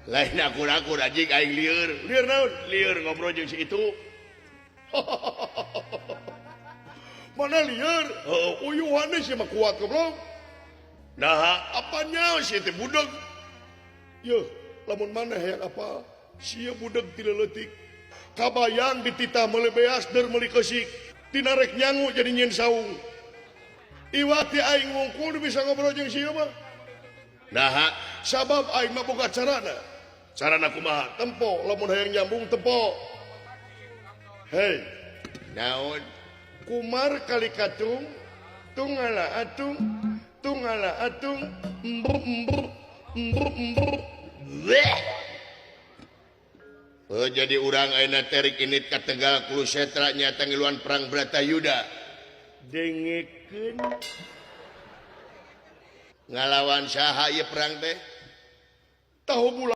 Lain akur-akur anjing, aing lieur. Lieur naon? Lieur ngobrol jeung si itu. Mana lieur? Heeh. Uyuhan sih mah kuat, goblok. Nah, apanya si teh budeg? Yeuh, lamun mana hayang apa? Sia budeg ti leutik. Kabayang dititah meuli beas der meuli keusik. Tina rek nyangu jadi nyieun saung. Iwati aing wungkul bisa ngobrol jeung sia mah. Nah, sabab aing mah boga carana. Carana kumaha? Tempo, lamun hayang nyambung tempo. Hei, naon? Kumar kali katung, tungala atung, tungala atung, embruk embruk, embruk embruk. Bleh. Oh, jadi urang ayeuna terik ini ka Tegal Kurusetra nyata ngiluan perang Bratayuda. Dengekeun. Ngalawan saha ieu perang teh? Tahu bulat.